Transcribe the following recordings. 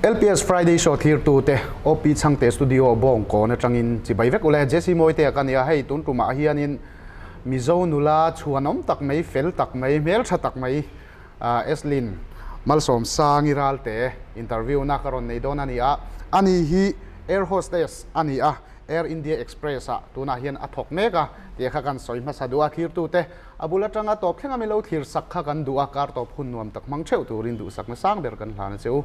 LPS Friday Show thlirtute OP Chhangte Studio Bawngkawn atangin chibai vek ule. Jesse Mawitea ka nia, hei tun tumah hianin Mizo nula chhuanawm tak mai, fel tak mai, hmeltha tak mai Eslyn Malsawmsangi Ralte interview na ka rawn nei dawn a ni a. Ani hi Air Hostess a ni a, Air India Express ah tunah hian a thawk mek a tih kha kan sawi hmasa duh a, thlirtute a bul atanga tawp thleng a milo thlir sak kha kan duh a, kar tawp hun nuam tak hmang theuh turin duhsakna sang ber kan hlan a che u.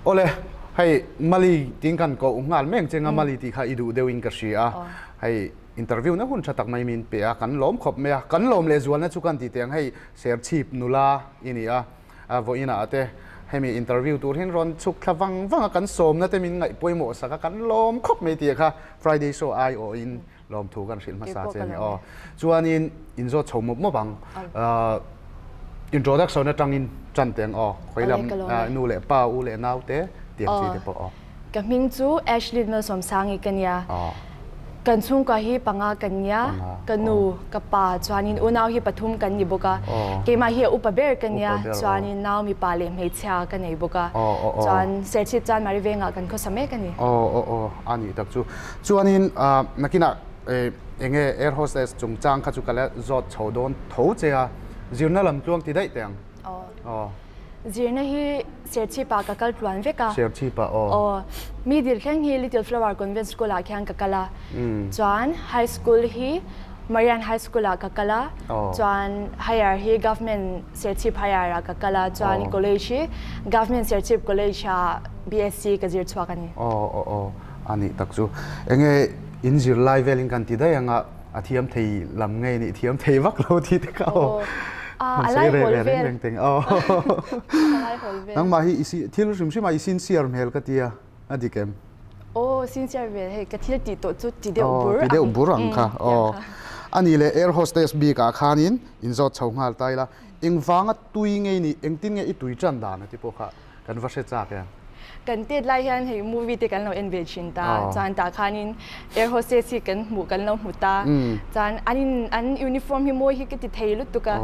Awle, hei Mali tiin kan koh nghal mek che nga Mali tih kha i duh deuhin ka hria a, hei interview na hun tha tak mai min pe a, kan lawm khawp mai a, kan lawm lehzualna chu kan ti teh ang hei Serchhip nula i ni a, vawiinah te hemi interview tur hian rawn chhuk thla vang vang a, kan sawmna te min ngaih pawimawh sak a, kan lawm khawp mai tih kha Friday show aiawhin Lawmthu kan hrilh hmasa che a ni aw. Chuanin in zawt chho mawp mawp ang. Introduction atangin tan teh ang aw. Khawi lam nu leh pa, u leh nau te tiang chi te pawh aw. Ka hming chu Ashley Malsawmsangi ka nia. Kan chhungkua hi panga kan nia. Ka nu, ka pa chuanin unau hi pathum kan ni bawk a. Keimah hi a upa ber ka nia. Chuanin nau mipa leh hmeichhia ka nei bawk a. Chuan Serchhip chuan Marivengah kan khawsa mek a ni. Aw aw aw a nih tak chu. Chuanin nakinah enge air hostess chungchang kha chu ka la zawt chho dawn tho che a, zirna lam tluang ti daih teh ang. Aw. Zirna hi Serchhip-ah ka kal tluan vek a. Serchhip-ah aw. Aw. Mi dil thleng hi Little Flower Convent School-ah khian ka kal a. Chuan High School hi Marian High School-ah ka kal a. Chuan Higher hi Government Serchhip Higher-ah ka kal a. Chuan College hi Government Serchhip College-ah BSc ka zir chhuak a ni. Aw aw aw. A nih tak chu. Enge in zirlai velin kan ti daih anga a thiam thei lam nge nih thiam thei vak lo tih te kha aw. A lai hawl vel. Reng teng aw. A lai hawl vel. Nangmah hi i thil hrim hrim ah i sincere hmel ka tia a dik em? Aw sincere vel hei ka thil tih tawh chu ti deuh bur ang. Ti deuh bur ang kha aw. A nih leh air hostess bik ah khanin in zawt chho nghal ta ila engvanga tui nge nih engtin nge i tui tan dan a ti pawh kha Kan va hre chak em? Kan tet lai hian hei movie te kan lo en ve thin ta. Chuan tah khanin air hostess hi kan hmuh kan lo hmu ta. Chuan an in an uniform hi mawi hi ka ti thei lutuk a.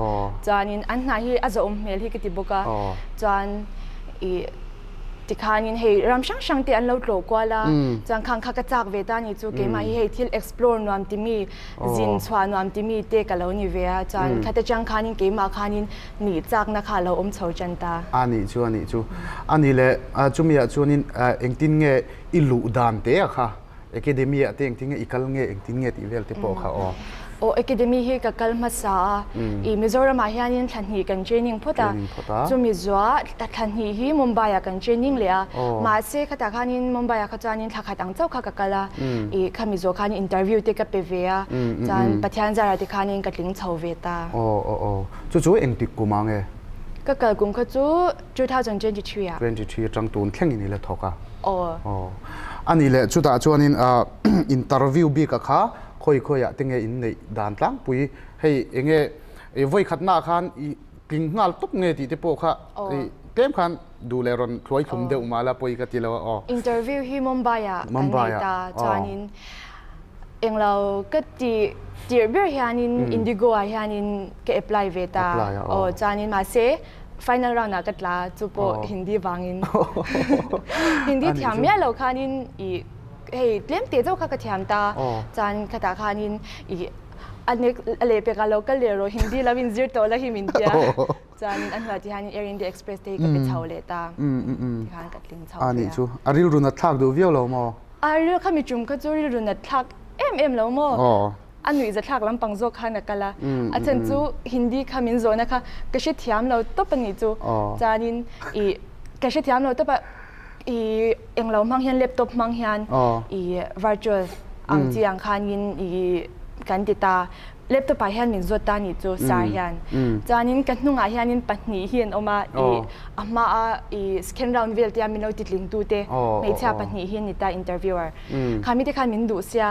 Chuanin an hna hi a zawhawm hmel hi ka ti bawk a. Chuan ih tikhanin hei ram hrang hrang te an lo tlawh kual a. Chuan khang kha ka chak ve ta ni chu keimah hi hei thil explore nuam timi zin chhuah nuam timi te ka lo ni ve a. Chuan khate chang khanin keimah khanin Nih chakna kha a lo awm chho tan ta. A nih chu, a nih chu. A nih leh chumi ah chuanin engtin nge i luh dan te a kha? Academy ah te engtin nge i kal nge, engtin nge tih vel te pawh kha aw. Aw, Academy hi ka kal hmasa a. I Mizoram ah hianin thla hnih kan training phawt a. Training phawt a. Chumi zuah thla hnih hi Mumbai ah kan training leh a. Mahse khatah khanin Mumbai ah kha chuanin thla khat ang chauh kha ka kal a. I khami zawh khanin interview te ka pe ve a. Chuan Pathian zarah te khanin ka tling chho ve ta. Aw aw aw. Chu chu engtik kum ah nge? Ka kal kum kha chu 2023 ah. 23 atang tun thlengin i la thawk a? Aw. Aw. A nih leh chutah chuanin interview bik ah kha khawi khawi ah te nge in neih dan tlangpui? Hei enge vawi khatna ah khan i tling nghal tawp nge tih te pawh kha tlem khan duh leh rawn thluai thlum deuh mah la pawi ka ti lo a aw. Interview hi Mumbai ah kan nei ta chuanin Englo ka ti tirh ber hianin Indigo ah hianin ka apply ve ta. Aw chuanin mahse final round ah ka tla chu pawh Hindi vangin. Hindi thiam miah lo khanin i. hei tlem te deuh kha ka thiam ta. Chuan khatah khanin i a a lehpekah lo kal leh rawh Hindi lam in zir tawh la hi min tia. Chuanin a hnuah ti hianin Air India Express te hi ka pe chho leh ta. Tikhan ka tling chho ve a. A nih chu. A rilru nat thlak duh viau lo maw? A rilru kha mi tum kha chu rilru nat thlak em em lo maw? A nuihza thlak lampang zawk khan a kal a. A chhan chu Hindi kha min zawhna kha ka hrethiam lo tawp a nih chu. Chuanin i ka hrethiam lo tawp a i englo hmang hian laptop hmang hian i virtual ang chi ang khanin i kan ti ta. Laptop ah hian min zawt ta nih chu sir hian. Chuanin ka hnungah hianin pahnih hi an awm a, i a hmaa i second round vel tia min lo titling tu te hmeichhia pahnih hi an ni ta interviewer. Kha mite khan min duh sia.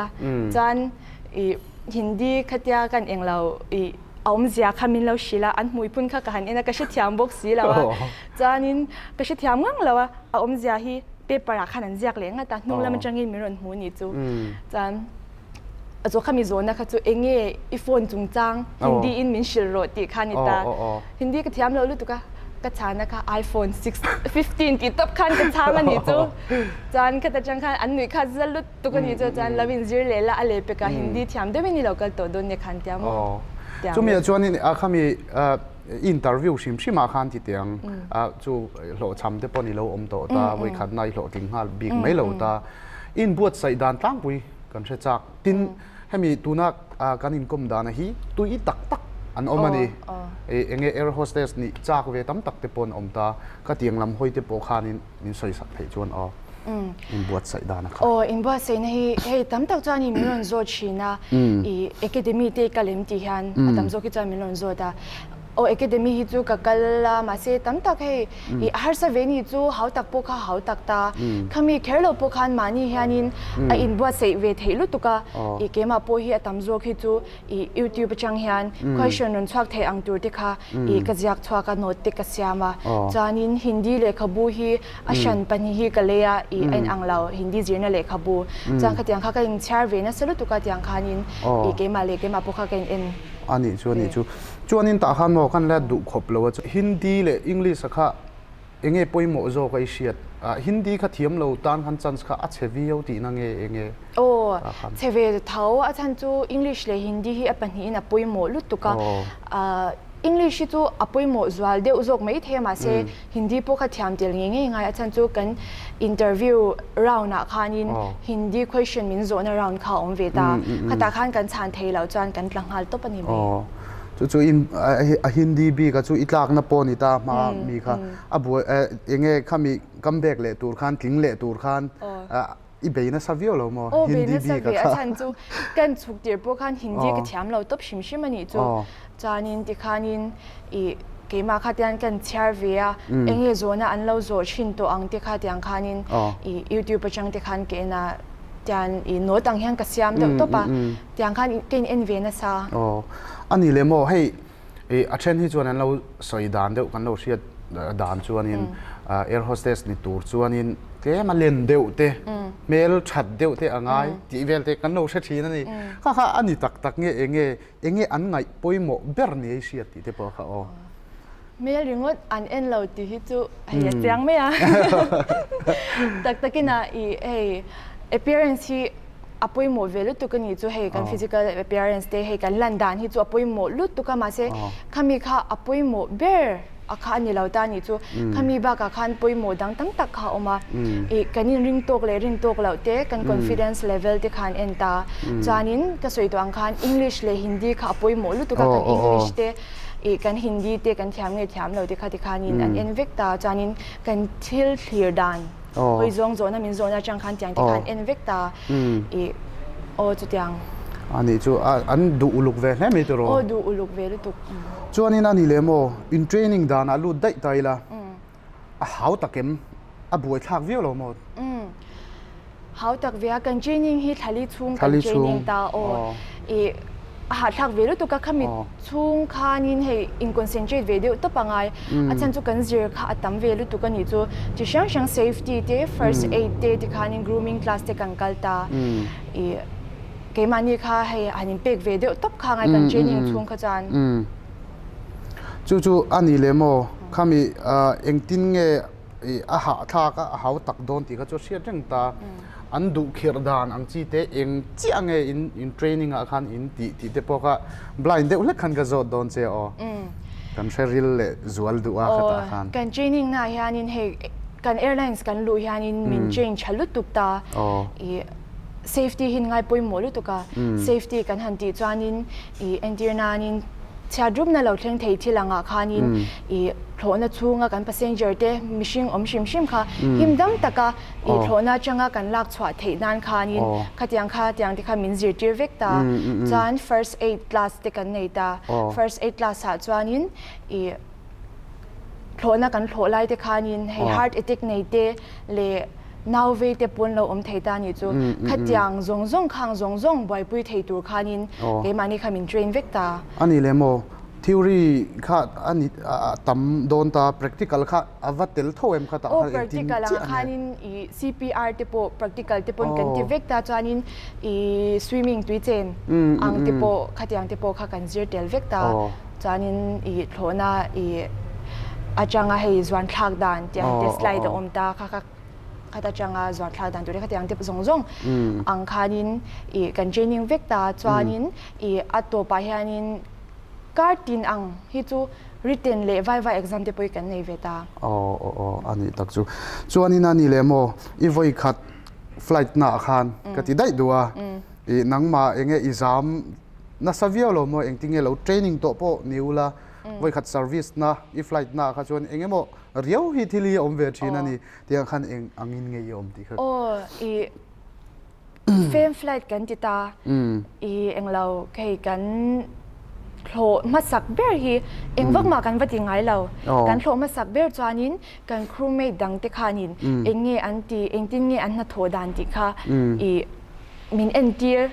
Chuan i Hindi khatia kan englo i a awmzia kha min lo hrilh a, an hmuiphun kha ka han en a, ka hrethiam bawk si lo a. Chuanin ka hrethiam ngang lo a, a awmzia hi paper ah khan an ziak leh ngat a, hnung lam atangin min rawn hmu nih chu. Chuan A zawh khami zawhna kha chu eng nge i phone chungchang Hindi in min hrilh rawh tih kha a ni ta. Hindi ka thiam lo lutuk a, ka chhana kha iPhone 6 15 tih tawp khan ka chhang a nih chu. Chuan khata tang khan an nuih kha za lutuk a nih chu. Chuan lo inzir leh la a lehpek a Hindi thiam deuhin i lo kal tawh dawn nia khan tia maw? Chumi ah chuan khami interview hrim hrim ah khan ti teh ang chu hlawhchham te pawh ni lo awm tawh ta, vawikhatna i hlawhtling nghal bik mai lo ta. Inbuatsaih dan tlangpui kan hre chak. Tin, hemi tuna kan inkawm dana hi tui tak tak an awm a ni. Eng nge air hostess nih chak ve tam tak te pawh an awm ta. Ka tiang lam hawi te pawh khanin min sawisak theih chuan aw inbuatsaih dana kha. Aw, inbuatsaihna hi hei tam tak chuan min rawn zawt thin a. I academy te i kal em tih hian a tam zawk hi chuan min rawn zawt a. Aw academy hi chu ka kal a mahse tam tak hei i harsa ve ni chu hau tak pawh kha hau tak ta khami kher lo pawh khan mahni hianin a inbuatsaih ve theih lutuk a i keimah pawh hi a tam zawk hi chu i youtube atang hian question rawn chhuak thei ang tur te kha i ka ziak chhuak a note te ka siam a chuanin hindi lehkhabu hi a hran pahnih hi ka lei a i a inang lo hindi zirna lehkhabu chuan khatiang kha ka inchhiar ve nasa lutuk a tiang khanin i keimah leh keimah pawh kha ka in en A nih chu a nih chu. Chuanin tah khan maw kan la duh khawp lo a chu. Hindi leh English a kha enge pawimawh zawk a i hriat? Hindi kha thiam lo tan khan chance kha a chhe viau tihna nge enge Aw, tah khan? Chhe ve tho. A chhan chu English leh Hindi hi a pahnihin a pawimawh lutuk a. English hi chu a pawimawh zual deuh zawk mai thei a mahse Hindi pawh kha thiam tel ngei ngei ngai a chhan chu kan interview round ah khanin Hindi question min zawhna round kha a awm ve ta. Khatah khan kan chhan thei loh chuan kan tla nghal tawp a ni mai. Chu chu in a Hindi bik a chu i tlakna pawh a ni ta hma mi kha a buai enge khami come back leh tur khan tling leh tur khan i bei nasa viau lo maw Hindi bik a kha. A chhan chu kan chhuk tir pawh khan Hindi ka thiam lo tawp hrim hrim a nih chu. Chuanin tikhanin i keimah kha tian kan chhiar ve a, eng nge zawhna an lo zawh thin tawh ang te kha tiang khanin i youtube atang te khan ka en a, tian i note ang hian ka siam deuh tawp a, tiang khan ka in en ve nasa. Aw, a ni le maw hei i a then hi chuan an lo sawi dan deuh kan lo hriat dan chuanin air hostess ni tur chuanin tlem a len deuh te, hmel that deuh te a ngai tih vel te kan lo hre thin a ni. Kha kha a ni tak tak nge eng nge Enge an ngaih pawimawh ber ni ei hriat tih te pawh kha aw. Hmel ringawt an en lo tih hi chu hei a chiang mai a. Tak takin a i hei appearance hi a pawimawh ve lutuk a nih chu hei kan physical appearance te hei kan lan dan hi chu a pawimawh lutuk a mahse khami kha a pawimawh ber a kha a ni lo ta a nih chu. Khami bakah khan pawimawh dang tam tak kha a awm a. Ih kan inring tawk leh rin tawk loh te, kan confidence level te kha an en ta. Chuanin ka sawi tawh ang khan English leh Hindi kha a pawimawh lutuk a, kan English te ih kan Hindi te kan thiam nge thiam lo te kha tikhanin an en vek ta. Chuanin kan thil thlir dan hawi zawng zawhna min zawhna atang khan tiang te kha an en vek ta. Ih aw chutiang. A nih chu an duh uluk ve hle mai tiraw? Aw duh uluk ve lutuk. Chuanin a ni leh maw, in training danah lut daih ta ila, a hau tak em? A buaithlak viau lo maw? Hau tak ve a, kan training hi thlali chhung kan training ta aw. I a hahthlak ve lutuk a, khami chhung khanin hei in concentrate ve deuh tawp a ngai. A chhan chu kan zir kha a tam ve lutuk a nih chu. Chi hrang hrang safety te, first aid te tikhanin grooming class te kan kal ta. I Keimahni kha hei han inpek ve deuh tawp kha ngai kan training chhung kha chuan. Chu chu a ni leh maw? Khami engtin nge a hahthlak a, a hau tak dawn tih kha chu a hriat reng ta. an duh khirh dan ang chi te eng chiah nge in in training ah khan in tih tih te pawh kha blind deuh hlek khan ka zawt dawn che aw. Kan hre ril leh zual duh a khatah khan. Kan training na hianin hei kan airlines kan luh hianin min train tha lutuk ta. I safety hi ngai pawimawh lutuk a. Safety kan han tih chuanin i entir nanin chhiat rupna lo thleng thei thil angah khanin i thlawhna chhunga kan passenger te mihring awm hrim hrim kha him dam taka i thlawhna atanga kan lak chhuah theih nan khanin khatiang kha tiang te kha min zirtir vek ta. Chuan first aid class te kan nei ta. First aid class ah chuanin i thlawhna kan thlawh lai te khanin hei heart attack nei te leh nau vei te pawn lo awm thei ta nih chu. Khatiang zawng zawng khang zawng zawng buaipui thei tur khanin keimahni kha min train vek ta. A ni le maw? Theory kha a ni a tam dawn ta, practical kha a va tel tho em kha tah khan engtin chiah nge? Aw practical ah khanin i CPR te pawh practical te pawn kan ti vek ta chuanin i swimming tui chen ang te pawh khatiang te pawh kha kan zir tel vek ta chuanin i thlawhna i atanga hei zuan thlak dan tiang te slide a awm ta kha kha khat atanga zuan thlak dan tur te khatiang te zawng zawng ang khanin i kan training vek ta chuanin i a tawpah hianin kar tin ang hi chu written leh vaiva exam te pawh hi kan nei ve ta. Aw aw aw a nih tak chu. Chuanin a ni leh maw i vawi khat flight na ah khan ka ti daih duh a i nangmah enge i zam nasa viau lo maw engtinge lo training tawh pawh ni ula vawi khat service na i flight na ah kha chuan eng emaw riau hi thil hi a awm ve thin a ni tiang khan eng angin nge i awm tih kha. Aw i Fame flight kan ti ta. I englo hei kan thlawh hmasak ber hi eng vak mah kan va ti ngai lo. Kan thlawh hmasak ber chuanin kan crewmate dang te khanin eng nge an ti, engtin nge an hnathawh dan tih kha i min entir.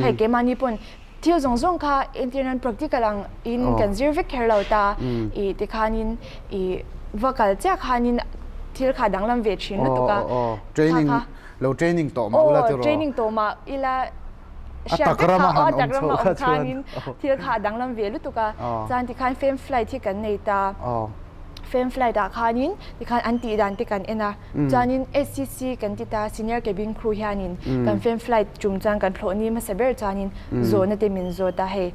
Hei keimahni pawn Thil zawng zawng kha entir nan practical ang in kan zir vek kher lo ta i tikhanin i va kal chiah khanin thil kha danglam ve thin lutuk a. Training lo training tawh mah ula tiraw. Training tawh mah ila hriat vek kha a tak rama awm khanin thil kha danglam ve lutuk a. Chuan tikhan fame flight hi kan nei ta. Fame flight ah khanin tikhan an tih dan te kan en a. Chuanin SCC kan ti ta, Senior Cabin Crew hianin kan fame flight tum chuan kan thlawh ni hmasa ber chuanin zawhna te min zawt a, hei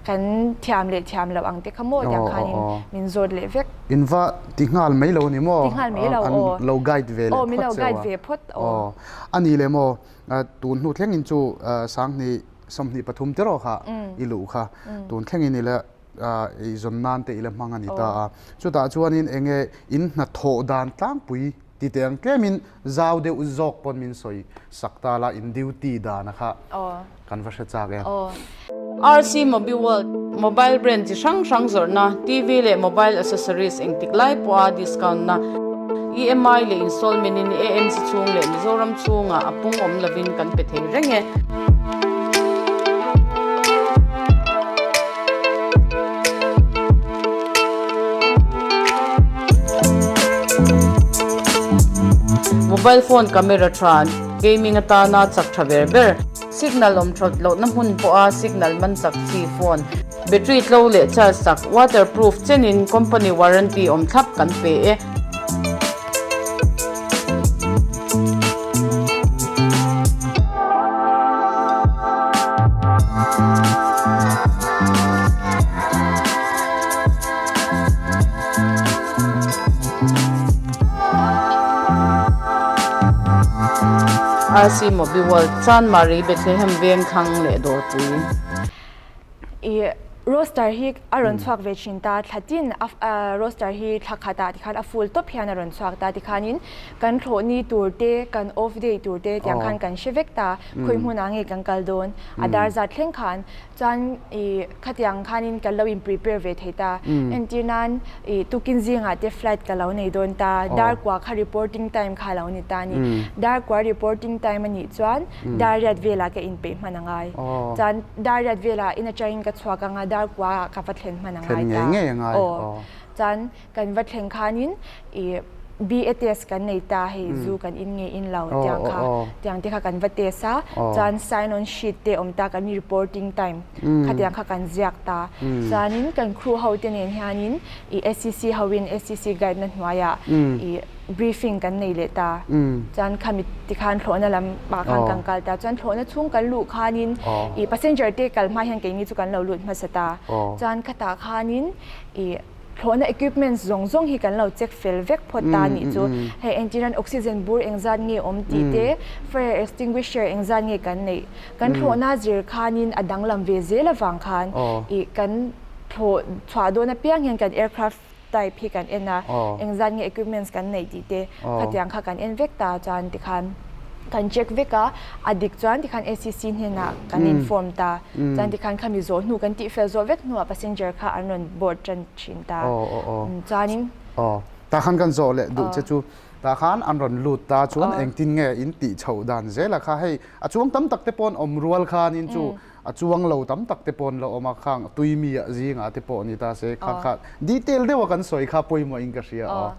kan thiam leh thiam loh ang te kha maw tiang khanin min zawt leh vek. In va ti nghal mai lo ni maw? Ti nghal mai lo aw. An lo guide ve leh phawt cheu a. Aw min lo guide ve phawt aw. A ni le maw, tun hnu thlengin chu 20 23 tiraw kha i luh kha, tun thlengin ila eizawn nan te ila hmang a ni ta a. Chutah chuanin eng nge in hnathawh dan tlangpui ti teh ang tlemin zau deuh zawk pawn min sawi sak ta la in duty dana kha kan va hre chak em. RC Mobiworld, Mobile brand chi hrang hrang zawrhna, TV leh mobile accessories engtik lai pawha discount na, EMI leh installment in AMC chhung leh Mizoram chhungah a pung awm lovin kan pe thei reng e. Mobile phone camera tha, gaming atana chak tha ber ber, signal awm that lohna hmun pawha signal man chak chi phone, Battery tlo leh charge sak, waterproof chenin company warranty awm thlap kan pe e. RC Mobiworld, Chanmari, Bethlehem Vengthlang leh Dawrpui. I roster hi a rawn chhuak ve thin ta, thla tin a roster hi thla khatah tikhan a full tawp hian a rawn chhuak ta tikhanin kan thlawh ni tur te, kan off day tur te tiang khan kan hre vek ta, khawi hmunah nge kan kal dawn a dar zat thleng khan chuan i khatiang khanin kan lo in prepare ve thei ta. Entir nan i tukin zingah te flight ka lo nei dawn ta, dar kua kha reporting time kha a lo ni ta a ni. Dar kua reporting time a nih chuan dar riat velah ka inpeih hman a ngai. Chuan dar riat velah in atangin ka chhuak anga dar kua ah ka va thlen hman a ngai ta. Thlen ngei ngei a ngai. Aw. Chuan kan va thleng khanin i BA test kan nei ta hei zu kan in nge in lo tiang kha tiang te kha kan va test a chuan sign on sheet te awm ta kan reporting time kha tiang kha kan ziak ta chuanin kan crew ho te nen hianin i SCC ho in SCC guide na hnuaiah i briefing kan nei leh ta chuan khami tikhan thlawhna lam ah khan kan kal ta chuan thlawhna chhung kan luh khanin i passenger te kal hma hian keini chu kan lo lut hmasa ta chuan khatah khanin i Thlawhna equipments zawng zawng hi kan lo check fel vek phawt ta anih chu. Hei entirhan oxygen bur engzat nge awm tih te, fire extinguisher engzat nge kan neih. Kan thlawhna zir khanin a danglam ve zel avang khan ih kan thlawh chhuah dawn apiang hian kan aircraft type hi kan en a, engzat nge equipments kan neih tih te khatiang kha kan en vek ta chuan tikhan kan check vek a, a dik chuan tikhan ACC hnenah kan inform ta. Chuan tikhan khami zawh hnu kan tihfel zawh vek hnuah passenger kha an rawn board tan thin ta. Chuanin. Aw, tah khan kan zawh leh duh che chu tah khan an rawn lut ta chuan engtin nge in tih chhoh dan zel a kha hei a chuang tam tak te paw'n awm rual khanin chu a chuang lo tam tak te paw'n la awm a khang tui mi ah zingah te pawh ni ta se kha kha detail deuh a kan sawi kha pawimawh in ka hria aw.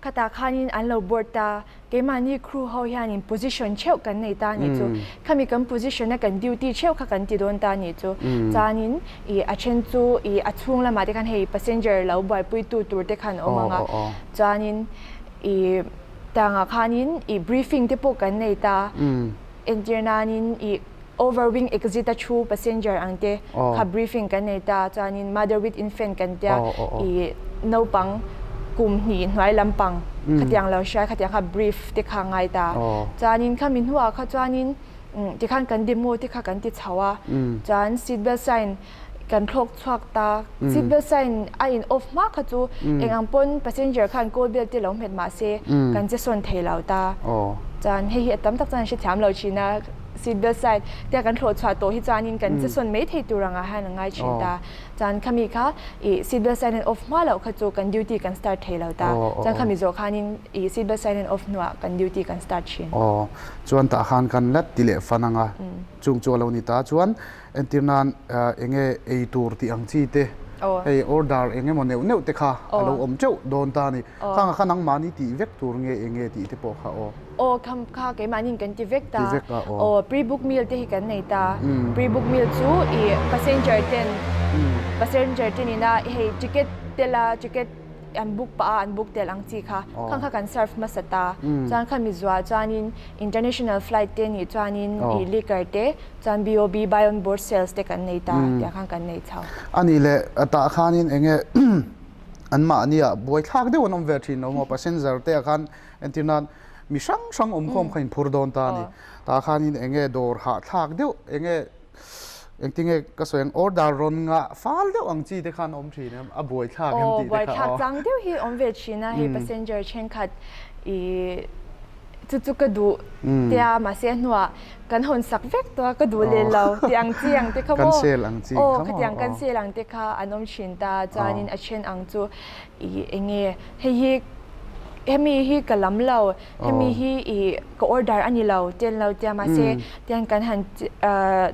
Khatah khanin an lo board ta Keimahni crew ho hianin position theuh kan nei ta anih chu. Khami kan position a kan duty theuh kha kan ti dawn ta anih chu. Chuanin ih a then chu ih a chhung lamah te khan hei passenger lo buaipuitu tur te khan awm ang a. Chuanin ih tangah khanin ih briefing te pawh kan nei ta. Entir nanin ih Over wing exit a thu passenger ang te kha briefing kan nei ta chuanin mother with infant kan tia i naupang kum hnih hnuai lampang khatiang lo hriai khatiang kha brief te kha ngai ta chuanin khami hnuah kha chuanin tikhan kan demo te kha kan ti chho a chuan seat belt sign kan thlawk chhuak ta. Seat belt sign a in off hma kha chu eng ang pawn passenger khan call bell te lo hmet mah se kan che sawn thei lo ta. Chuan hei hi a tam tak chuan an hrethiam lo thin a, seat belt sign tia kan thlawh chhuah tawh hi chuanin kan che sawn mai thei tur angah hian a ngai thin ta. Chuan khami kha ih seat belt sign an off hma loh kha chu kan duty kan start thei lo ta. Chuan khami zawh khanin ih seat belt sign an off hnuah kan duty kan start thin. Aw, chuan tah khan kan la ti leh fan ang a, chung chu a lo ni ta. Chuan Entir nan eng nge ei tur tih ang chi te, hei order eng emaw neuh neuh te kha a lo awm teuh dawn ta a ni. Khang ah kha nangmahni tih vek tur nge eng nge tih te pawh kha aw. Aw kham kha keimahniin kan ti vek ta. Ti vek a aw. Aw pre-book meal te hi kan nei ta. Pre-book meal chu i passenger ten passenger ten ina hei ticket tel a ticket an book pah a an book tel ang chi kha khang kha kan serve hmasa ta. Chuan khami zuah chuanin international flight te nih chuanin i liquor te Chuan BOB, Buy on Board Sales, te kan nei ta tiah khan kan nei chho. A nih leh tah khanin eng nge anmahni ah buaithlak deuh an awm ve thin lo maw? Passenger te ah khan entir nan mi hrang hrang awmkhawm kha inphur dawn ta a ni. Tah khanin eng nge dawr hahthlak deuh eng nge engtinge ka sawi ang order rawn ngah fal deuh ang chi te khan awm thin em? A buaithlak em tih te kha aw. Aw buaithlak chang deuh hi awm ve thin a, hei passenger thenkhat ih chu chu ka duh tia mahse a hnuah Kan hawn sak vek tawh a, ka duh leh lo tih ang chi ang te kha maw? Cancel ang chi kha maw? Aw, khatiang cancel ang te kha an awm thin ta, chuanin a then ang chu ih eng nge hei hi hemi hi ka lam lo, hemi hi ih ka order a ni lo ti an lo tia mahse tiang kan han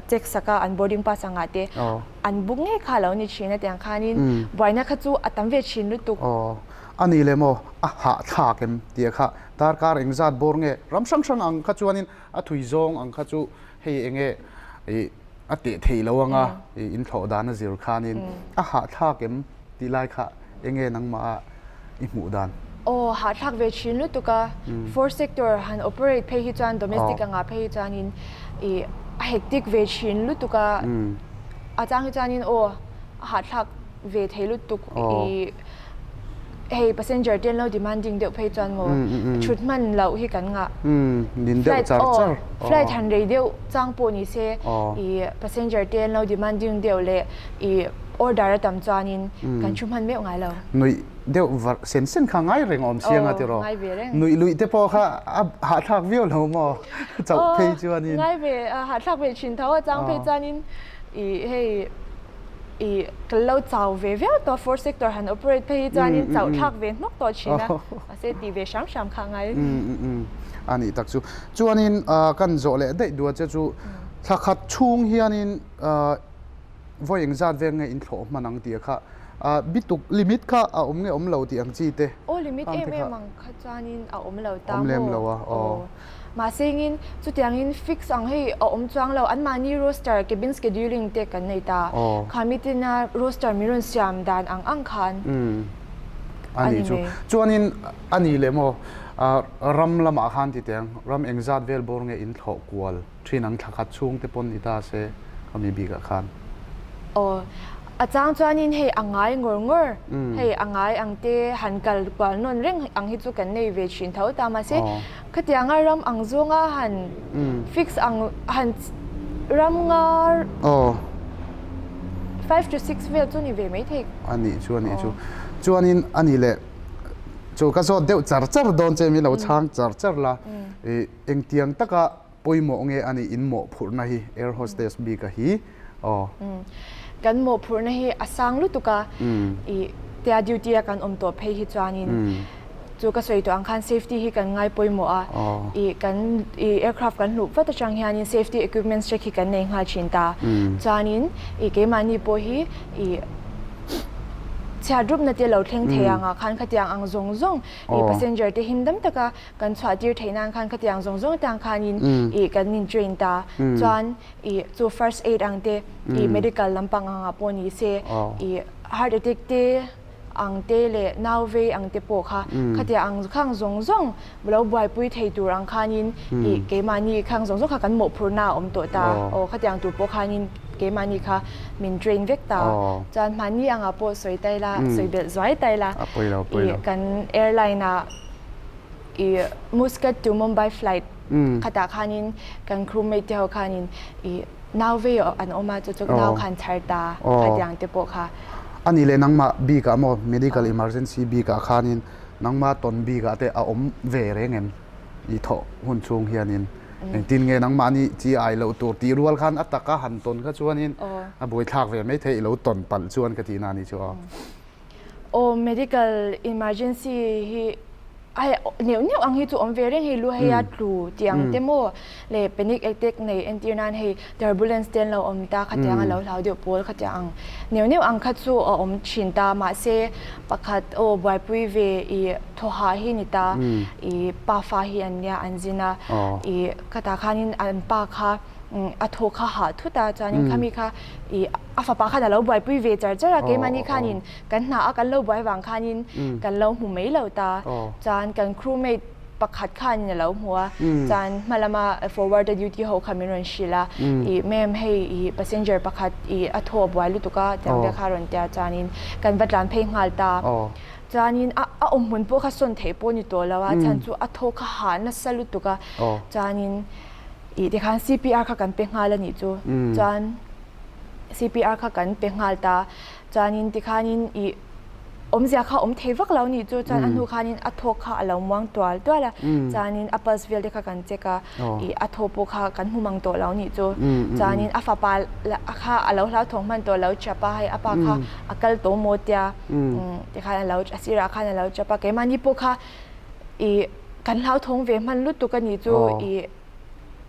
check sak a an boarding pass angah te an book ngei kha a lo ni thin a tiang khanin buaina kha chu a tam ve thin lutuk. Aw, a ni le maw? A hahthlak em tih kha darkar engzat bawr nge ram hrang hrang ang kha chuanin A thui zawng ang kha chu hei eng nge ih a teh theih lo anga ih in thlawh dan a zir khanin a hahthlak em tih lai kha eng nge nangmah a i hmuh dan? Aw hahthlak ve thin lutuk a, four sector han operate phei hi chuan domestic anga phei hi chuanin ih a hectic ve thin lutuk a, a chang hi chuanin aw a hahthlak ve thei lutuk ih Hei passenger te an lo demanding deuh phei chuan maw thut hman loh hi kan ngah. Nin deuh char char. Flight han rei deuh chang pawh ni se i passenger te an lo demanding deuh leh i order a tam chuanin kan thu hman meuh ngai lo. Nuih deuh var sen sen kha ngai reng awm siang a tiraw. Nuih luih te pawh kha a hahthlak viau lo maw chauh phei chuanin. Ngai ve hahthlak ve thin tho a chang phei chuanin i hei I ka lo chau ve viau tawh four sector han operate phei hi chuanin chauh thlak ve hnawk tawh thin a, mahse ti ve hram hram kha ngai. A nih tak chu. Chuanin kan zawh leh daih duah che chu thla khat chhung hianin vawi engzat vel nge in thlawh hman ang tih kha. Bituk limit kha a awm nge awm lo tih ang chi te. Aw limit em em ang kha chuanin a awm lo ta maw? Awm lem lo a, aw. Mahse engin chutiangin fix ang hei a awm chuang lo, anmahni roster, cabin scheduling te kan nei ta. Kha mitina roster min rawn siam dan ang ang khan a ni mai. Chuanin a ni leh maw, ram lamah khan ti teh ang, ram engzat vel bawr nge in thlawh kual? Thin ang thla khat chhung te pawn ni ta se ka mi bikah khan. Aw, a chang chuanin hei a ngai ngawr ngawr, hei a ngai ang te han kal kual nawn reng ang hi chu kan nei ve thin tho ta mahse khatianga ram ang zawnga han fix ang han ram nga 5 to 6 vel chu ni ve mai thei. A nih chu a nih chu. Chuanin a nih leh chu ka zawt deuh char char dawn che min lo chhang char char la i engtiang taka Pawimawh nge a nih in mawhphurhna hi air hostess bik a hi aw. Kan mawhphurhna hi a sang lutuk a, i tia duty a kan awm tawh phei hi chuanin chu ka sawi tawh ang khan safety hi kan ngai pawimawh a, i kan i aircraft kan hluh vat atang hianin safety equipments check hi kan nei nghal thin ta. Chuanin i keimahni pawh hi i chhiat rupna te lo thleng thei ang ah khan khatiang ang zawng zawng i passenger te him dam taka Kan chhuah tir theih nan khan khatiang zawng zawng tang khanin ih kan in train ta. Chuan ih chu first aid ang te ih medical lampang angah pawh ni se ih heart attack te ang te leh nau vei ang te pawh kha khatiang ang khang zawng zawng lo buaipui thei tur ang khanin ih keimahni khang zawng zawng kha kan mawhphurhna a awm tawh ta. Aw khatiang tur pawh khanin keimahni kha min train vek ta. Chuan hmanni angah pawh sawi ta ila sawi belh zuai ta ila ih kan airline ah I Muscat to Mumbai flight khatah khanin kan crewmate te ho khanin i nau vei an awm a chu chu nau khan chhar ta khatiang te pawh kha. A nih leh nangmah bikah maw medical emergency bikah khanin nangmah tawn bikah te a awm ve reng em i thawh hun chhung hianin engtin nge nangmahni chi ai loh tur tih rual khan a taka han tawn kha chuanin a buaithlak ve maithei i lo tawn palh chuan ka tihna a nih chu aw. Aw medical emergency hi hei neuh neuh ang hi chu awm ve reng hei lu hei a tlu tih ang te maw leh panic attack nei entir nan hei turbulence te an lo awm ta khatiang a lo hlau deuh pawl khatiang ang neuh neuh ang kha chu a awm thin ta mahse pakhat aw buaipui ve i thaw hah hi ni ta i pafa hi an nia an zin a i khatah khanin an pa kha a thaw kha hah thut a chuanin khami kha i a fapa khan a lo buaipui ve char char a keimahni khanin kan hna a kan lo buai vang khanin kan lo hmu mai lo ta chuan kan crewmate pakhat khanin a lo hmu a chuan hma lama forward a duty ho kha min rawn hrilh a i ma'am hei i passenger pakhat i a thaw a buai lutuk a tiang te kha rawn tia chuanin kan va tlan phei nghal ta chuanin a a awm hmun pawh kha sawn theih pawh ni tawh lo a chhan chu a thaw kha hah nasa lutuk a chuanin I tikhan CPR kha kan pe nghal a nih chu. Chuan CPR kha kan pe nghal ta. Chuanin tikhanin i awmzia kha awm thei vak lo nih chu. Chuan a hnu khanin a thawk kha a lo muang tual tual a. Chuanin a pulse vel te kha kan check a. I a thaw pawh kha kan hmu mang tawh lo nih chu. Chuanin a fapa kha a lo hlauthawng hman tawh lo chap a. Hei a pa kha a kal tawh maw tia. Tikhan a lo a sirah khan a lo chap a. Keimahni pawh kha i kan hlauthawng ve hman lutuk a nih chu i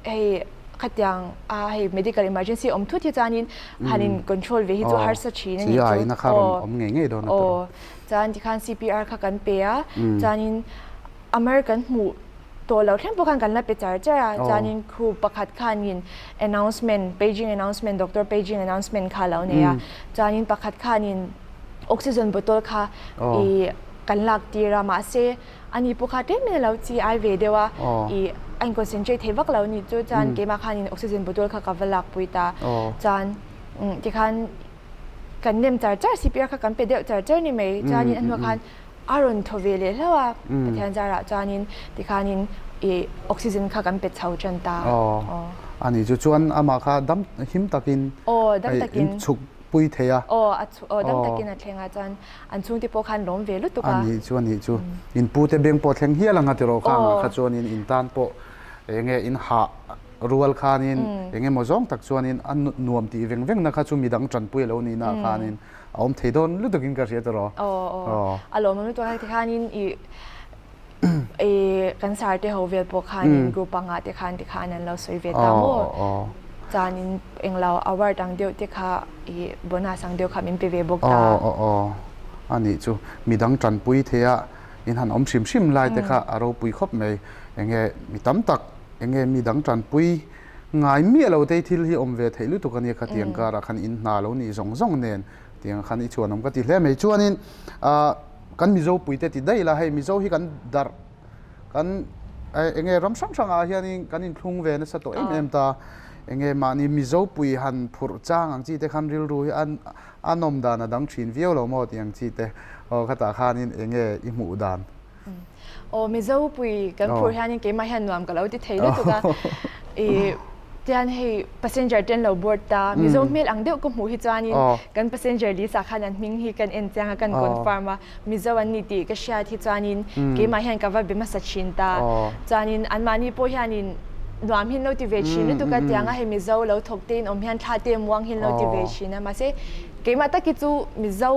hei khatiang a hei medical emergency awm thut hi chuanin han in control ve hi chu harsa thin a nih chu. Chi kha rawn awm ngei ngei dawn a tur. Chuan tikhan CPR kha kan pe a chuanin Amar kan hmuh tawh loh thleng pawh khan kan la pe char char a chuanin crew pakhat khanin announcement paging announcement doctor paging announcement kha a lo nei a chuanin pakhat khanin oxygen bottle kha i kan lak tir a mahse ani pawh kha tlem in a lo chi ai ve deuh a i a in concentrate thei vak lo ni chu chuan keimah khanin oxygen bottle kha ka va lak pui ta chuan tikhan kan nem char char CPR kha kan pe deuh char char ni mai chuanin a hnuah khan a rawn thaw ve leh hlauh a Pathian zarah chuanin tikhanin i oxygen kha kan pe chho tan ta ani chu chuan amah kha dam him takin aw dam takin chhuk pui thei a aw a aw dam takin a thleng a chuan an chhungte pawh khan lawm ve lutuk a. A nih chu a nih chu. In pute beng pawh thleng hial ang a tiraw kha angah kha chuanin in tan pawh eng nge in hah rual khanin eng emaw zawng tak chuanin a nuam tih veng vengna kha chu midang tanpui a lo nihna ah khanin a awm thei dawn lutukin ka hria tiraw. Aw aw a lawmawm lutuk a tikhanin i i kan sar te ho vel pawh khanin group angah te khan tikhan an lo sawi ve ta maw. Aw aw. Chuanin englo award ang deuh te kha i bonus ang deuh kha min pe ve bawk ta. Aw aw aw a nih chu midang tanpui thei a in han awm hrim hrim lai te kha a ropui khawp mai. Enge mi tam tak enge midang tanpui ngai miah lo te thil hi awm ve theih lutuk a nia khatiang karah khan in hna lo nih zawng zawng nen tiang khan i chhuanawm ka ti hle mai. Chuanin ah kan Mizo puite ti daih la hei Mizo hi kan darh Kan enge ram hrang hrangah hianin kan inthlung ve nasa tawh em em ta. Enge mahni Mizo pui han phurh chang ang chi te khan rilru hi a nawm dan a dang thin viau lo maw tih ang chi te. Aw khatah khanin enge i hmuh dan? Aw Mizo pui kan phurh hianin keimah hian nuam ka lo ti thei lutuk a. I tian hei passenger te an lo board ta, Mizo hmel ang deuh ka hmuh hi chuanin kan passenger list ah khan an hming hi kan en chiang a, kan confirm a. Mizo an ni tih ka hriat hi chuanin keimah hian ka va be hmasa thin ta. Chuanin anmahni pawh hianin nuam hi an lo ti ve thin lutuk a, tianga hei Mizo lo thawk te in awm hian thla te muang hi an lo ti ve thin a. Mahse keimah tak hi chu Mizo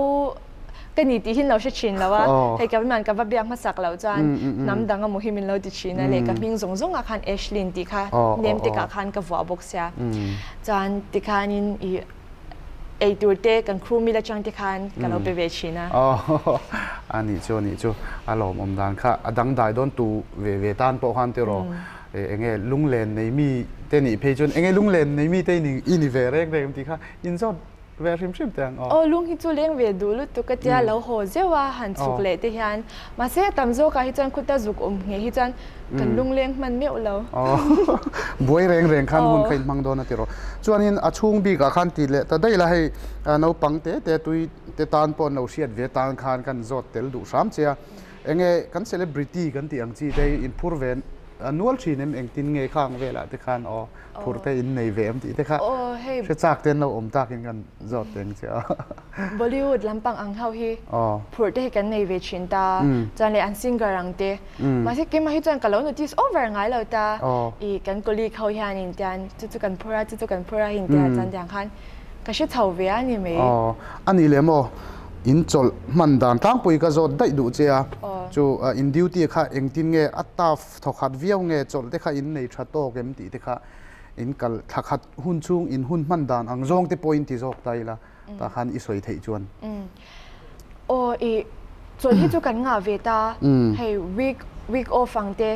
ka ni tih hi an lo hre thin lo a, hei ka man ka va biak hmasak loh chuan hnam dang emaw hi min lo ti thin a leh ka hming zawng zawngah khan Ashlyn tih kha name tekah khan ka vuah bawk sia. Chuan tikhanin ih Ei tur te kan crew mil atang te khan ka lo pe ve thin a. Aww a nih chu a nih chu a lawmawm dan kha a dangdai dawn tu ve ve tan pawh khan tiraw enge lunglen nei mi te nih phei chuan enge lunglen nei mi te i ni ve reng reng tih kha inzawt ve hrim hrim teh ang aw. Aw lung hi chu leng ve duh lutuk ka tia lo haw zeuh a han chhuk leh te hian Mahse a tam zawkah hi chuan khuta zuk awm ngheh hi chuan kan lungleng hman meuh lo. Buai reng reng khan hun kha inhmang dawn a ti rawh. Chuanin a chhung bikah khan ti leh ta daih la hei naupang te te tui te tan pawh an lo hriat ve tan khan kan zawt tel duh hram che a. Enge kan celebrity kan tih ang chi te hi inphur ve nual thin em engtin nge khang velah te khan aw phur te in nei ve em tih te kha hre chak te an lo awm takin kan zawt teng che a. Bollywood lampang ang ho hi phurh te hi kan nei ve thin ta, chuan leh an singer ang te. Mahse keimah hi chuan ka lo notice over ngai lo ta, i kan colleague ho hianin tian chu chu kan phur a, chu chu kan phur a hin tia chuan tiang khan ka hre chho ve a ni mai. A nih leh maw, in chawlh hman dan tlangpui ka zawt daih duh che a, chu in duty kha engtin nge a tough thawkhat viau nge chawlh te kha in nei tha tawk em tih te kha in kal thla khat hun chhung in hun hman dan ang zawng te pawhin ti zawk ta ila. Tah khan i sawi theih chuan. Aw i chawlh hi chu kan ngah ve ta, hei week week off ang te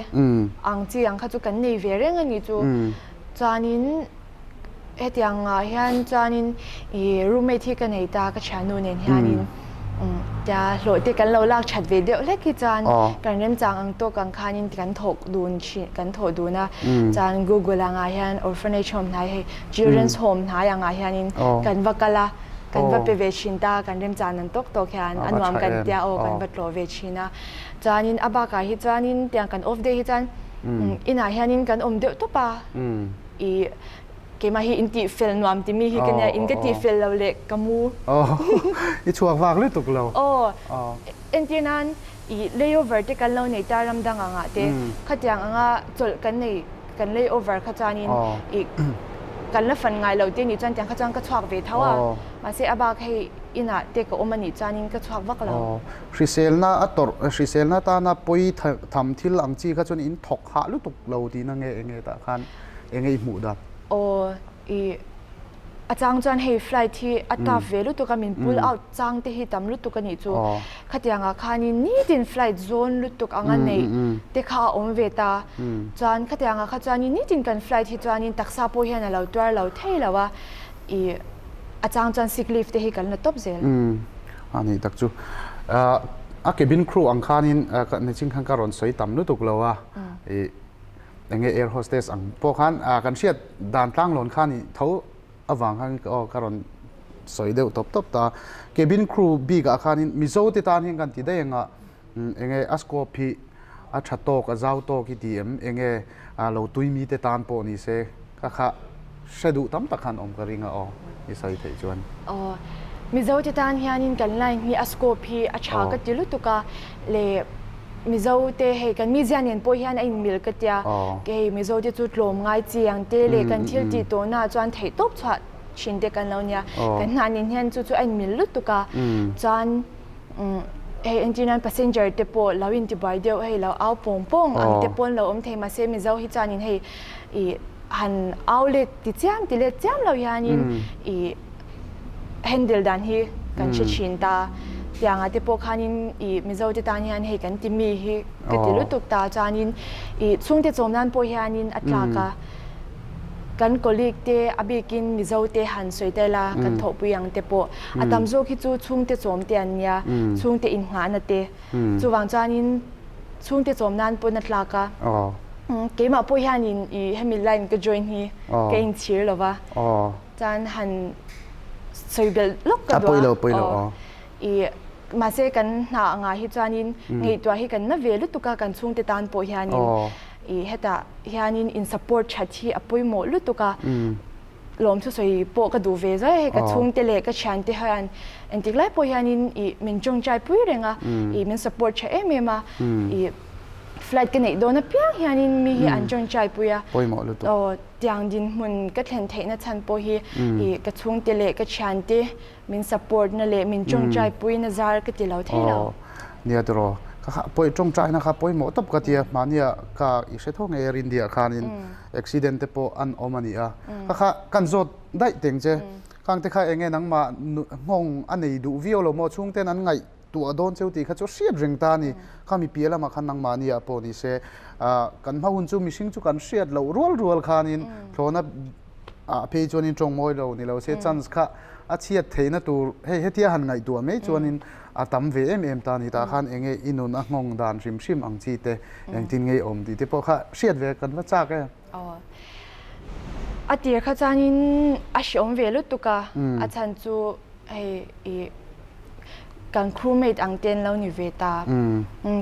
ang chi ang kha chu kan nei ve reng a nih chu. Chuanin hetiang ah hian chuanin i roommate hi ka nei ta ka thiannu nen hianin tia hlawh te kan lo lak that ve deuh hlek hi chuan kan remchang ang tawk ang khanin kan thawk dun thin kan thawh dun a. Chuan Google angah hian orphanage home hnai hei Children's Home hnai angah hianin kan va kal a, kan va pe ve thin ta, kan remchan an tawk tawk hian a nuam kan tia aw kan va tlawh ve thin a. Chuanin a bakah hi chuanin tiang kan off day hi chuan inah hianin kan awm deuh tawp a, i keimah hi in tih fel nuam timi hi ka nia, in ka tih fel lo leh ka mu. I chhuak vak lutuk lo. Aw, entir nan i layover te kan lo nei ta ram dang angah te khatiang anga chawlh kan nei kan layover kha chuanin i kan la fan ngai lo te nih chuan tiang kha chuan ka chhuak ve tho a mahse a bak hei inah te ka awm a nih chuanin ka chhuak vak lo. Hriselna a tawrh hriselna tana pawi tham thil ang chi kha chuan in thawk hah lutuk lo tihna nge enge tah khan enge i hmuh dan? Aw i a chang chuan hei flight hi a tough ve lutuk a min pull out chang te hi tam lutuk a nih chu khatiangah khanin nitin flight zawn lutuk anga neih te kha a awm ve ta chuan khatiangah kha chuanin nitin kan flight hi chuanin taksa pawh hian a lo tuar lo thei lo a i a chang chuan sick leave te hi kan la tawp zel. A nih tak chu a cabin crew ang khanin nichin khan ka rawn sawi tam lutuk lo a i Enge air hostess ang pawh khan kan hriat dan tlanglawn khan i tho avang khan aw ka rawn sawi deuh tawp tawp ta. Cabin crew bik ah khanin Mizo te tan hian kan ti daih anga enge a scope hi a tha tawk a zau tawk i ti em enge lo tui mi te tan pawh ni se Ka kha hre duh tam tak khan awm ka ring a aw i sawi theih chuan. Aw Mizo te tan hianin kan line hi a scope hi a tha ka ti lutuk a le Mizo te hei kan mizia nen pawh hian a inmil ka tia hei Mizo te chu tlawm ngai chi ang te leh kan thil tih tawhna ah chuan theih tawp chhuah thin te kan lo nia kan hnah nen hian chu chu a inmil lutuk a chuan hei entir nan passenger te pawh lo intibuai deuh hei lo au pawng pawng ang te pawn lo awm thei mahse Mizo hi chuanin hei i. han au let ti chiam ti let chiam lo hianin i handle dan hi kan hre thin ta. Tiangah te pawh khanin i Mizo te tan hian hei kan ti mi hi ka ti lutuk ta chuanin i chhungte chawm nan pawh hianin a tlak a. Kan colleague te a bikin Mizo te han sawi ta ila kan thawhpui ang te pawh a tam zawk hi chu chhungte chawm te an nia, chhungte innghahna te. Chuvang chuanin chhungte chawm nan pawn a tlak a. Keimah pawh hianin i hemi line ka join hi ka inchhir lo va. Chuan han sawi belh lawk ka duh a. I mahse kan hna angah hi chuanin ngaihtuah hi kan na ve lutuk a kan chhungte tan pawh hianin i hetah hianin in support that hi a pawimawh lutuk a. Lawmthu sawi pawh ka duh ve zai a, hei ka chhungte leh ka thiante hian engtik lai pawh hianin ih min tawngtai pui reng a, ih min support tha em em a, ih flight ka neih dawn apiang hianin mi hi an tawngtai pui a, aw tiang dinhmun ka thlen theihna chhan pawh hi ih ka chhungte leh ka thiante Min support na leh min tawngtai pui na zar ka ti lo thei lo. Aw nia tiraw ka kha pawi tawngtai na kha pawimawh tawp ka tia mahnia ka i hre tho ngei Air India khanin accident te pawh an awm a ni a ka kha kan zawt daih teng che khang te kha enge nangmah nghawng a nei duh viau lo maw chhungten an ngaih tuah dawn cheu tih kha chu hriat reng ta a ni kha mi piah lamah khan nangmahnia pawh ni se kan hma hun chu mihring chu kan hriat loh rual rual khanin thlawhna ah phei chuanin tawng mawi lo ni lo se chance kha a chhiat theihna tur hei hetia han ngaihtuah mai chuanin a tam ve em em ta a ni tah khan enge i nun a nghawng dan hrim hrim ang chi te engtin nge i awm tih te pawh kha hriat ve kan va chak em. Aw a tir kha chuanin a hreawm ve lutuk a a chhan chu hei i kan crewmate ang te an lo ni ve ta.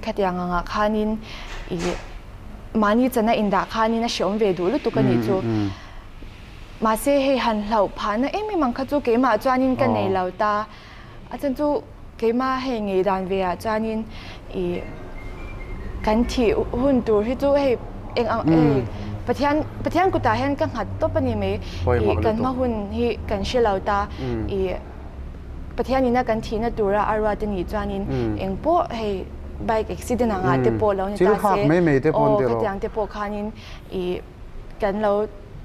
Khatiang angah khanin i mahni chana indah khanin a hreawm ve duh lutuk a nih chu. Mahse hei han hlauh phahna em em ang kha chu keimah chuanin ka nei lo ta. A chhan chu keimah hei ngei dan ve ah chuanin i kan thih hun tur hi chu hei eng ang hei Pathian Pathian kutah hian ka nghat tawp a ni mai. I kan hma hun hi kan hre lo ta. I Pathian ina kan thihna tura a ruat a nih chuanin eng pawh hei bike accident angah te pawh lo ni ta se aw khatiang te pawh khanin i kan lo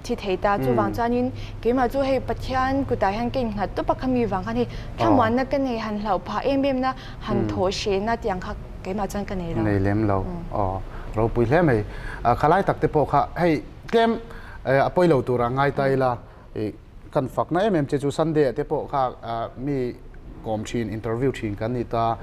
thi thei ta. Chuvang chuanin keimah chu hei Pathian kutah hian ka innghat tawp a khami vang khan hei thlamuanna ka nei han hlauh phah em em na han thawh hrehna tiang kha keimah chuan ka nei lo. Nei lem lo aw ropui hle mai. Khalai tak te pawh kha hei tlem a pawi lo tura ngai ta ila I kan fakna em em che chu Sunday ah te pawh kha mi kawm thin interview thin kan ni ta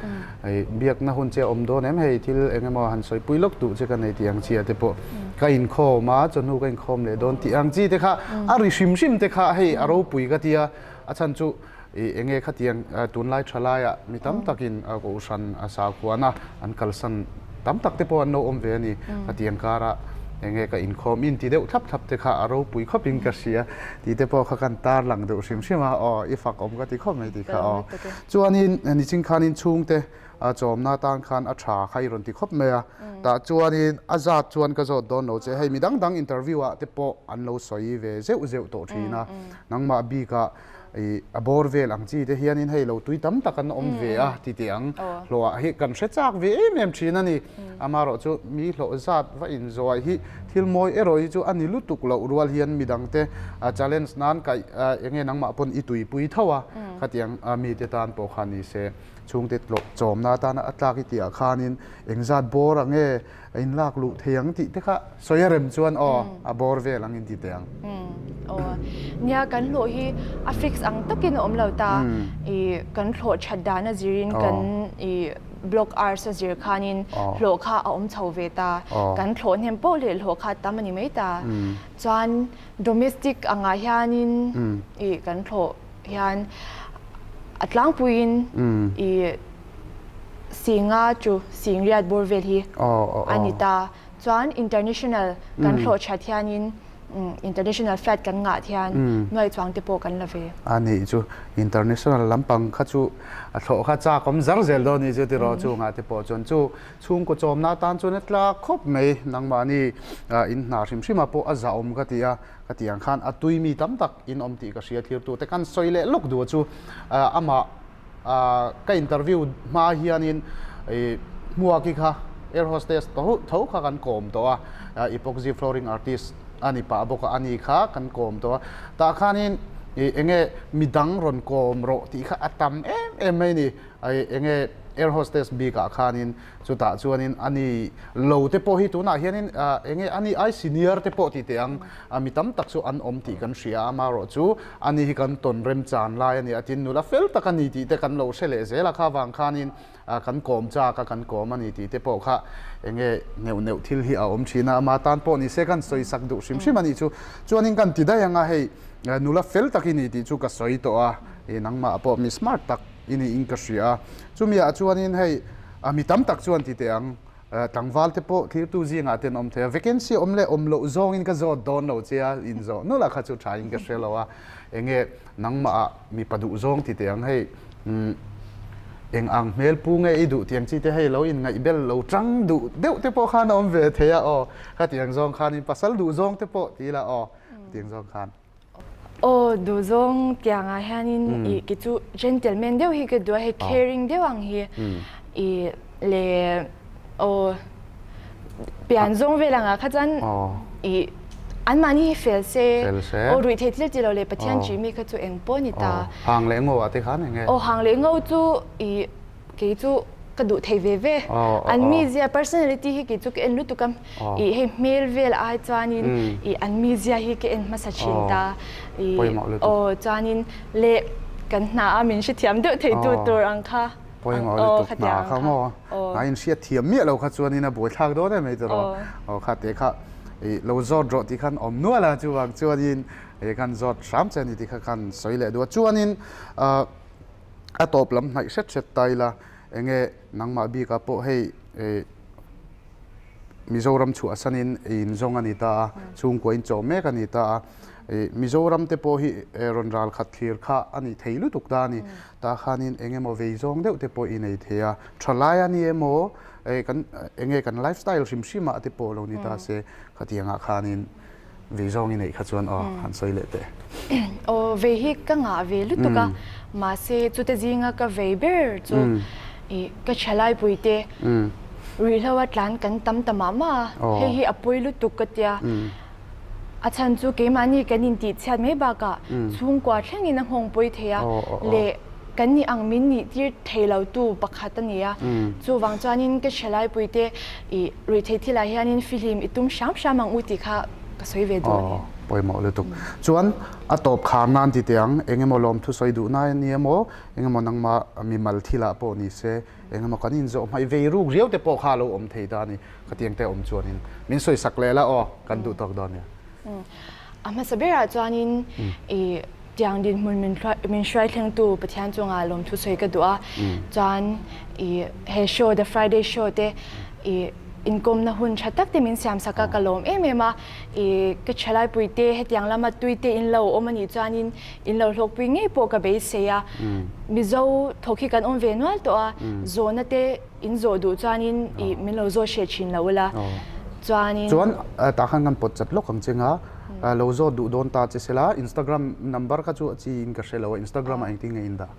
hei biakna hun che a awm dawn em hei thil eng emaw han sawipui lawk duh che ka nei tih ang chi ah te pawh ka inkhawm a chawhnu ka inkhawm leh dawn tih ang chi te kha a ri hrim hrim te kha hei a ropui ka tia a chhan chu I enge khatiang tunlai tha laiah mi tam takin kohhran a sakhuana an kalsan tam tak te pawh an lo awm ve a ni. Khatiang karah enge ka inkhawm in ti deuh thlap thlap te kha a ropui khawpin ka hria tih te pawh kha kan tarlang deuh hrim hrim a, aw i fak awm ka ti khawp mai tih kha aw. Chuanin nichin khanin chhungte chawmna atan khan a tha kha i rawn ti khawp mai a, tah chuanin a zat chuan ka zawt dawn lo che, hei mi dang dang interview ah te pawh an lo sawi ve zeuh zeuh tawh thin a, nangmah bikah I a bawr vel ang chi te hianin hei lo tui tam tak an awm ve a ti teh ang. Hlawhah hi kan hre chak ve em em thin a ni. Amaherawh chu mi hlawh zat va inzuai hi thil mawi erawh hi chu a ni lutuk loh rual hian midangte challenge nan kaih enge nangmah pawn i tuipui tho a khatiang mite tan pawh kha ni se chhungte tlawh chawmna atana a tlak i tihah khanin engzat bawr ang e A in lak luh thei ang tih te kha sawi a rem chuan aw a bawr vel ang in ti teh ang. Aw nia kan hlawh hi a fix ang takin a awm lo ta i kan hlawh that dan a zirin kan i block hours a zir khanin hlawh kha a awm chho ve ta kan thlawh hnem poh leh hlawh kha tam a ni mai ta chuan domestic angah hianin i kan thlawh hian a tlangpuiin i Singa chu Singriat bawr vel hi a ni ta. Chuan international kan hlawh that hianin international flight kan ngah hian nuai chuang te pawh kan la ve. A nih chu international lampang kha chu a thlawh kha chak awm zar zel dawn a nih chu tiraw chungah te pawh chuan chu chhungkaw chawmna atan chuan a tlak khawp mai nangmahni in hna hrim hrim ah pawh a zahawm ka ti a ka tih ang khan a tui mi tam tak in awm tih ka hria thirtu te kan sawi leh lawk duh chu amah Ka interview hma hianin i Hmuaki kha air hostess tho kha kan kawm tawh a, epoxy flooring artist a ni pah bawk a, a ni kha kan kawm tawh a. Tah khanin ih eng nge midang rawn kawm rawh tih kha a tam em em mai a ni. Ih eng nge air hostess bikah khanin chutah chuanin a ni lo te pawh hi tunah hianin ah eng nge a ni ai senior te pawh ti teh ang a mi tam tak chu an awm tih kan hria a, amaherawhchu a ni hi kan tawn remchan lai a ni a, tin nula fel tak a ni tih te kan lo hre leh zel a, kha vang khanin kan kawm chak a, kan kawm a ni tih te pawh kha eng nge neuh neuh thil hi a awm thin a, ama tan pawh ni se kan sawi sak duh hrim hrim a nih chu. Chuanin kan ti daih ang a, hei nula fel tak i ni tih chu ka sawi tawh a, ih nangmah pawh mi smart tak i niin ka hria a, chumiah chuanin hei mi tam tak chuan ti teh ang, tlangval te pawh thirtu zingah te an awm thei a, vacancy awm leh awm loh zawngin ka zawt dawn lo che a, inzawh nulh a kha chu thain ka hre lo a, eng nge nangmah ah mipa duh zawng ti teh ang hei eng ang hmel pu nge i duh tiang chi te hei lo inngaih bel lo tang duh deuh te pawh khan a awm ve thei a aw, khatiang zawng khanin pasal duh zawng te pawh ti ila aw, khatiang zawng khan. Aw duhzawng tiangah hianin ih ki chu gentleman deuh hi ka duh a, hei caring deuh ang hi ih leh aw pian zawng vel angah kha chuan ih anmahni hi fel se aw ruih theih thil ti lo leh Pathian ṭih mi kha chu eng pawh a ni ta. Hang leh ngo ah te khan eng nge? Aw hang leh ngo chu ih kei chu ka duh thei ve ve. An mizia personality hi kei chu ka en lutuk a, ih hei hmel vel ai chuanin ih an mizia hi ka en hmasa thin ta. Ih aw chuanin leh kan hna a min hrethiam deuh thei tu tur ang kha. Pawimawh lutuk hna kha maw? Hna in hriatthiam miah lo kha chuanin a buaithlak dawn em mai tiraw? Aw kha te kha ih lo zawt rawh tih khan awm nual a, chuvang chuanin ih kan zawt hram che a ni tih kha khan sawi leh duh a. Chuanin ah a tawp lam hnaih hret hret ta ila enge nangmah bikah pawh hei ih Mizoram chhuahsanin in zawng a ni ta a, chhungkua in chawm mek a ni ta a. Ih Mizoram te pawh hi rawn ral khat thlir kha a ni thei lutuk ta a ni. Tah khanin eng emaw vei zawng deuh te pawh i nei thei a, thalai a ni emaw eh kan eng nge kan life style hrim hrim ah te pawh lo ni ta se khatiangah khanin vei zawng i neih kha chuan aw han sawi leh teh. Aw vei hi ka ngah ve lutuk a, mahse chute zinga ka vei ber chu ih ka thalaipui te ruihhlo a tlan kan tam ta mah mah a, hei hi a pawi lutuk ka tia. A chhan chu keimahni kan intihchhiat mai bakah chhungkua thlengin a nghawng pawi thei a, leh kan nih ang min nih tir thei lo tu pakhat a ni a. Chuvang chuanin ka hrelaipuite i ruihtheih thilah hianin fihlim i tum hram hram ang u tih kha ka sawi ve duh a ni. Aw, pawimawh lutuk. Chuan a tawp khar nan ti teh ang, eng emaw lawmthu sawi duh nai a ni emaw, eng emaw nangmah mimal thilah pawh ni se, eng emaw kan inzawh hmaih vei ruk riau te pawh kha a lo awm thei ta a ni. Khatiang te awm chuanin min sawi sak leh la aw, kan duh tawk dawn nia. A hmasa berah chuanin i tiang dinhmun min min hruai thlengtu Pathian chungah lawmthu sawi ka duh a. Chuan i he show The Friday Show te i inkawmna hun tha tak te min siam sak a, ka lawm em em a. I ka thalaipui te hetiang lama tui te in lo awm a nih chuanin in lo hlawkpui ngei pawh ka beisei a. Mizo thawk hi kan awm ve nual tawh a, zawhna te In zawh duh chuanin i min lo zawt hreh thin lo ula chuanin. Chuan tah khan kan pawt chat lawk ang che nga lo zawt duh dawn ta che sela Instagram number kha chu a chi in ka hre lo a Instagram ah engtin nge in dah?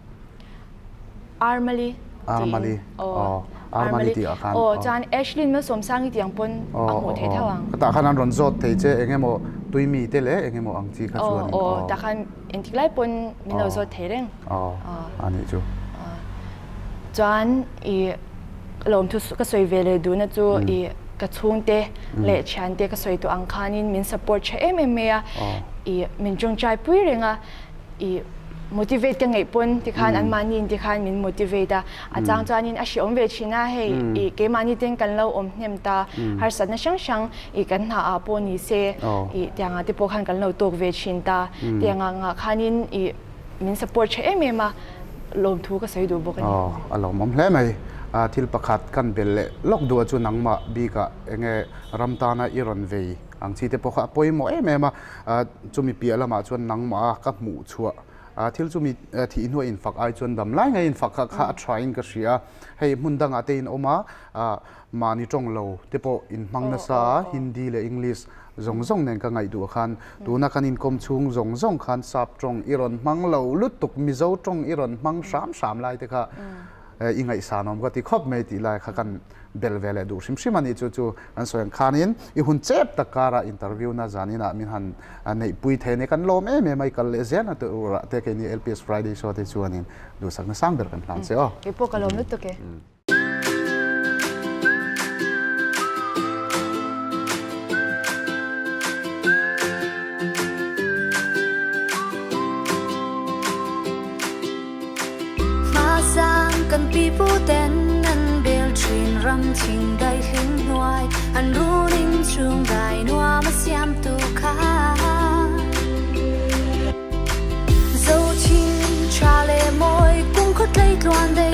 Armali Armali aw Armali tih ah khan aw chuan Ashlyn Malsawmsangi tih ang pawn a hmuh theih tho ang. Tah khan an rawn zawt thei che eng emaw tui mi te leh eng emaw ang chi kha chuanin aw tah khan engtik lai pawn min lo zawt thei reng. Aw a nih chu. Chuan i lawmthu ka sawi ve leh duhna chu i ka chhungte leh thiante ka sawi tawh ang khanin min support tha em em mai a, i min tawngtai pui reng a, i motivate ka ngaih pawn tikhan anmahni in tikhan min motivate a, a chang chuanin a hreawm ve thin a, hei i keimahni ten kan lo awm hnem ta, harsatna hrang hrang i kan hna ah pawh ni se i tiangah te pawh khan kan lo tawk ve thin ta, tiangah ngah khanin i min support tha em em a, lawmthu ka sawi duh bawk a ni. Aw, a lawmawm hle mai. Thil pakhat kan bel leh lawk duh a chu nangmah bikah enge ram tana i rawn vei ang chi te pawh kha a pawimawh em em a. Chumi piah lamah chuan nangmah a ka hmuh chhuah thil chumi thih hnuah infak ai chuan dam lai ngei infak kha kha a tha in ka hria a. Hei hmun dangah te in awm a, mahni tawng lo te pawh in hmang nasa a, Hindi leh English zawng zawng nen ka ngaihduh khan tuna kan inkawm chhung zawng zawng khan sap tawng i rawn hmang lo lutuk, Mizo tawng i rawn hmang hram hram lai te kha. i ngaihsanawm ka ti khawp mai tih lai kha kan bel ve leh duh hrim hrim a ni. Chu chu kan sawi ang khanin i hun chep tak karah interview na zaninah min han neihpui thei a ni. Kan lawm em em a, i kal leh zel na turah te keini LPS Friday Show te chuanin duhsakna sang ber kan hlan che aw. Kei pawh ka lawm lutuk e. Hmasang kan pipu ten an bel thin ram thing dai hlim hnuai an runin chung dai nuam a siam tu kha Zo thing tha le mawi kum khaw tlei tluan dei.